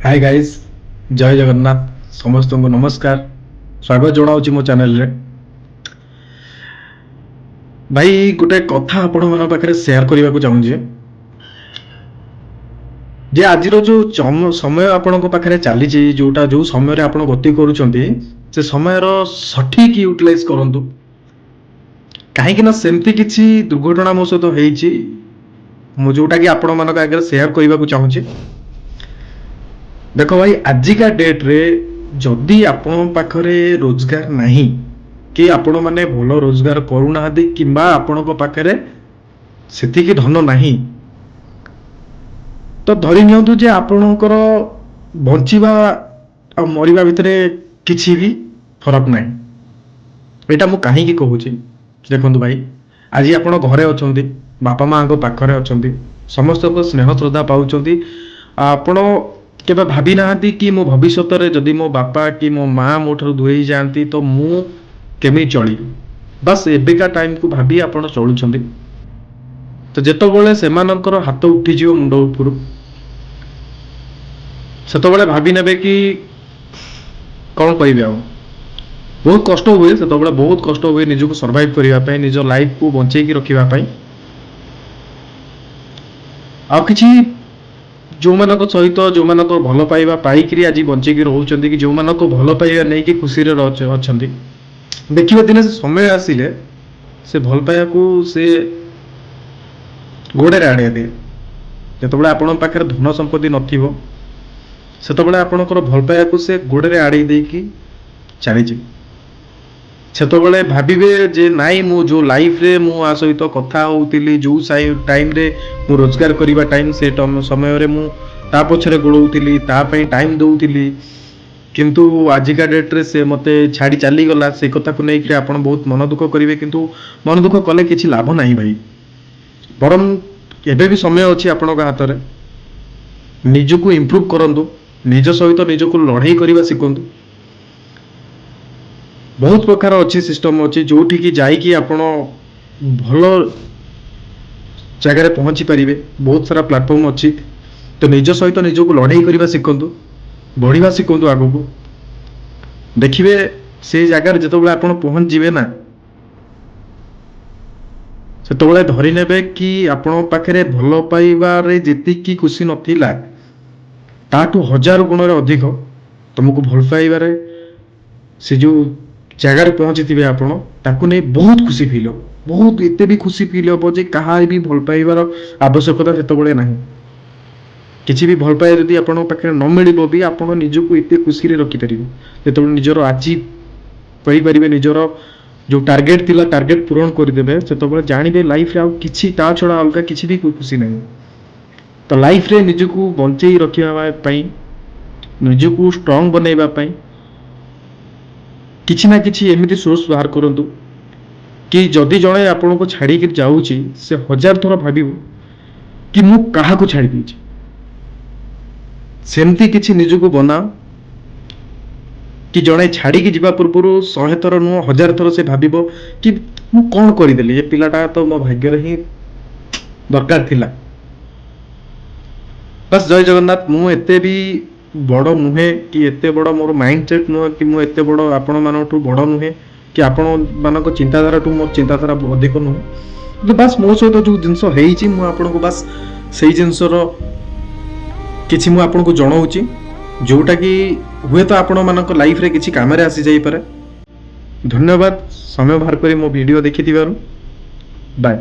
High guys, ଜୟ ଜଗନ୍ନାଥ। ସମସ୍ତଙ୍କୁ ନମସ୍କାର, ସ୍ୱାଗତ ଜଣାଉଛି ମୋ ଚ୍ୟାନେଲରେ। ଭାଇ, ଗୋଟେ କଥା ଆପଣମାନଙ୍କ ପାଖରେ ସେୟାର କରିବାକୁ ଚାହୁଁଛି ଯେ ଆଜିର ଯୋଉ ସମୟ ଆପଣଙ୍କ ପାଖରେ ଚାଲିଛି, ଯୋଉଟା ଯୋଉ ସମୟରେ ଆପଣ ଗତି କରୁଛନ୍ତି, ସେ ସମୟର ସଠିକ ୟୁଟିଲାଇଜ କରନ୍ତୁ। କାହିଁକି ନା ସେମିତି କିଛି ଦୁର୍ଘଟଣା ମୋ ସହିତ ହେଇଛି, ମୁଁ ଯୋଉଟା କି ଆପଣମାନଙ୍କ ଆଗରେ ସେୟାର କରିବାକୁ ଚାହୁଁଛି। ଦେଖ ଭାଇ, ଆଜିକା ଡେଟ୍ରେ ଯଦି ଆପଣଙ୍କ ପାଖରେ ରୋଜଗାର ନାହିଁ କି ଆପଣମାନେ ଭଲ ରୋଜଗାର କରୁନାହାନ୍ତି କିମ୍ବା ଆପଣଙ୍କ ପାଖରେ ସେତିକି ଧନ ନାହିଁ, ତ ଧରି ନିଅନ୍ତୁ ଯେ ଆପଣଙ୍କର ବଞ୍ଚିବା ଆଉ ମରିବା ଭିତରେ କିଛି ବି ଫରକ ନାହିଁ। ଏଇଟା ମୁଁ କାହିଁକି କହୁଛି, ଦେଖନ୍ତୁ ଭାଇ, ଆଜି ଆପଣ ଘରେ ଅଛନ୍ତି, ବାପା ମାଆଙ୍କ ପାଖରେ ଅଛନ୍ତି, ସମସ୍ତଙ୍କ ସ୍ନେହ ଶ୍ରଦ୍ଧା ପାଉଛନ୍ତି। ଆପଣ କେବେ ଭାବି ନାହାନ୍ତି କି ମୋ ଭବିଷ୍ୟତରେ ଯଦି ମୋ ବାପା କି ମୋ ମା ମୋ ଠାରୁ ଦୂରେଇ ଯାଆନ୍ତି, ତ ମୁଁ କେମିତି ଚଳିବି? ବାସ୍, ଏବେକା ଟାଇମକୁ ଭାବି ଆପଣ ଚଳୁଛନ୍ତି। ତ ଯେତେବେଳେ ସେମାନଙ୍କର ହାତ ଉଠିଯିବ ମୁଣ୍ଡ ଉପରୁ, ସେତେବେଳେ ଭାବି ନେବେ କି କ'ଣ କହିବି ଆଉ। ବହୁତ କଷ୍ଟ ହୁଏ ସେତେବେଳେ, ବହୁତ କଷ୍ଟ ହୁଏ ନିଜକୁ ସର୍ଭାଇଭ୍ କରିବା ପାଇଁ, ନିଜ ଲାଇଫକୁ ବଞ୍ଚେଇକି ରଖିବା ପାଇଁ। ଆଉ କିଛି ଯେଉଁମାନଙ୍କ ସହିତ, ଯେଉଁମାନଙ୍କ ଭଲ ପାଇବା ପାଇକିରି ଆଜି ବଞ୍ଚେଇକି ରହୁଛନ୍ତି କି ଯେଉଁମାନଙ୍କ ଭଲ ପାଇବା ନେଇକି ଖୁସିରେ ଅଛନ୍ତି, ଦେଖିବେ ଦିନେ ସେ ସମୟ ଆସିଲେ ସେ ଭଲ ପାଇବାକୁ ସେ ଗୋଡ଼ରେ ଆଡ଼େଇ ଦିଏ। ଯେତେବେଳେ ଆପଣଙ୍କ ପାଖରେ ଧନ ସମ୍ପତ୍ତି ନଥିବ, ସେତେବେଳେ ଆପଣଙ୍କର ଭଲ ପାଇବାକୁ ସେ ଗୋଡ଼ରେ ଆଡ଼େଇ ଦେଇକି ଚାଲିଯିବେ। ସେତେବେଳେ ଭାବିବେ ଯେ ନାଇଁ, ମୁଁ ଯେଉଁ ଲାଇଫରେ ମୁଁ ଆ ସହିତ କଥା ହେଉଥିଲି, ଯେଉଁ ଟାଇମରେ ମୁଁ ରୋଜଗାର କରିବା ଟାଇମ୍, ସେ ସମୟରେ ମୁଁ ତା ପଛରେ ଗୋଡ଼ଉଥିଲି, ତା ପାଇଁ ଟାଇମ୍ ଦେଉଥିଲି, କିନ୍ତୁ ଆଜିକା ଡେଟ୍ରେ ସେ ମୋତେ ଛାଡ଼ି ଚାଲିଗଲା। ସେ କଥାକୁ ନେଇକରି ଆପଣ ବହୁତ ମନ ଦୁଃଖ କରିବେ। କିନ୍ତୁ ମନ ଦୁଃଖ କଲେ କିଛି ଲାଭ ନାହିଁ ଭାଇ। ବରଂ ଏବେ ବି ସମୟ ଅଛି ଆପଣଙ୍କ ହାତରେ, ନିଜକୁ ଇମ୍ପ୍ରୁଭ୍ କରନ୍ତୁ, ନିଜ ସହିତ ନିଜକୁ ଲଢ଼େଇ କରିବା ଶିଖନ୍ତୁ। ବହୁତ ପ୍ରକାର ଅଛି, ସିଷ୍ଟମ୍ ଅଛି, ଯୋଉଠିକି ଯାଇକି ଆପଣ ଭଲ ଜାଗାରେ ପହଞ୍ଚି ପାରିବେ। ବହୁତ ସାରା ପ୍ଲାଟଫର୍ମ ଅଛି। ତ ନିଜ ସହିତ ନିଜକୁ ଲଢ଼େଇ କରିବା ଶିଖନ୍ତୁ, ବଢ଼ିବା ଶିଖନ୍ତୁ ଆଗକୁ। ଦେଖିବେ, ସେଇ ଜାଗାରେ ଯେତେବେଳେ ଆପଣ ପହଞ୍ଚିଯିବେ ନା, ସେତେବେଳେ ଧରି ନେବେ କି ଆପଣଙ୍କ ପାଖରେ ଭଲ ପାଇବାରେ ଯେତିକି ଖୁସି ନଥିଲା, ତାଠୁ ହଜାର ଗୁଣରେ ଅଧିକ ତମକୁ ଭଲ ପାଇବାରେ ସେ ଯୋଉ ଜାଗାରେ ପହଞ୍ଚିଥିବେ ଆପଣ, ତାକୁ ନେଇ ବହୁତ ଖୁସି ଫିଲ୍ ହେବ। ବହୁତ ଏତେ ବି ଖୁସି ଫିଲ୍ ହେବ ଯେ କାହାର ବି ଭଲ ପାଇବାର ଆବଶ୍ୟକତା ସେତେବେଳେ ନାହିଁ। କିଛି ବି ଭଲ ପାଇବା ଯଦି ଆପଣଙ୍କ ପାଖରେ ନ ମିଳିବ ବି, ଆପଣ ନିଜକୁ ଏତେ ଖୁସିରେ ରଖିପାରିବେ, ଯେତେବେଳେ ନିଜର ଆଚିଭ୍ କରିପାରିବେ, ନିଜର ଯୋଉ ଟାର୍ଗେଟ୍ ଥିଲା, ଟାର୍ଗେଟ୍ ପୂରଣ କରିଦେବେ, ସେତେବେଳେ ଜାଣିବେ ଲାଇଫରେ ଆଉ କିଛି ତା ଛଡ଼ା ଅଲଗା କିଛି ବି ଖୁସି ନାହିଁ। ତ ଲାଇଫରେ ନିଜକୁ ବଞ୍ଚେଇ ରଖିବା ପାଇଁ, ନିଜକୁ ଷ୍ଟ୍ରଙ୍ଗ ବନେଇବା ପାଇଁ କିଛି ନା କିଛି ଏମିତି ସୋର୍ସ ବାହାର କରନ୍ତୁ କି ଯଦି ଜଣେ ଆପଣଙ୍କୁ ଛାଡ଼ିକି ଯାଉଛି, ସେ ହଜାର ଥର ଭାବିବ କି ମୁଁ କାହାକୁ ଛାଡ଼ି ଦେଇଛି। ସେମିତି କିଛି ନିଜକୁ ବନାଅ କି ଜଣେ ଛାଡ଼ିକି ଯିବା ପୂର୍ବରୁ 100 ଥର ନୁହଁ, ହଜାର ଥର ସେ ଭାବିବ କି ମୁଁ କ'ଣ କରିଦେଲି, ଏ ପିଲାଟା ତ ମୋ ଭାଗ୍ୟରେ ହିଁ ଦରକାର ଥିଲା। ବାସ୍, ଜୟ ଜଗନ୍ନାଥ। ମୁଁ ଏତେ ବି ବଡ଼ ନୁହେଁ କି ଏତେ ବଡ଼ ମୋର ମାଇଣ୍ଡ ସେଟ୍ ନୁହେଁ କି ମୁଁ ଏତେ ବଡ଼ ଆପଣମାନଙ୍କଠୁ ବଡ଼ ନୁହେଁ କି ଆପଣମାନଙ୍କ ଚିନ୍ତାଧାରାଠୁ ମୋର ଚିନ୍ତାଧାରା ଅଧିକ ନୁହେଁ। କିନ୍ତୁ ବାସ୍, ମୋ ସହିତ ଯେଉଁ ଜିନିଷ ହେଇଛି, ମୁଁ ଆପଣଙ୍କୁ ବାସ୍ ସେଇ ଜିନିଷର କିଛି ମୁଁ ଆପଣଙ୍କୁ ଜଣାଉଛି, ଯୋଉଟାକି ହୁଏତ ଆପଣମାନଙ୍କ ଲାଇଫରେ କିଛି କାମରେ ଆସିଯାଇପାରେ। ଧନ୍ୟବାଦ ସମୟ ବାହାର କରି ମୋ ଭିଡ଼ିଓ ଦେଖିଥିବାରୁ। ବାଏ।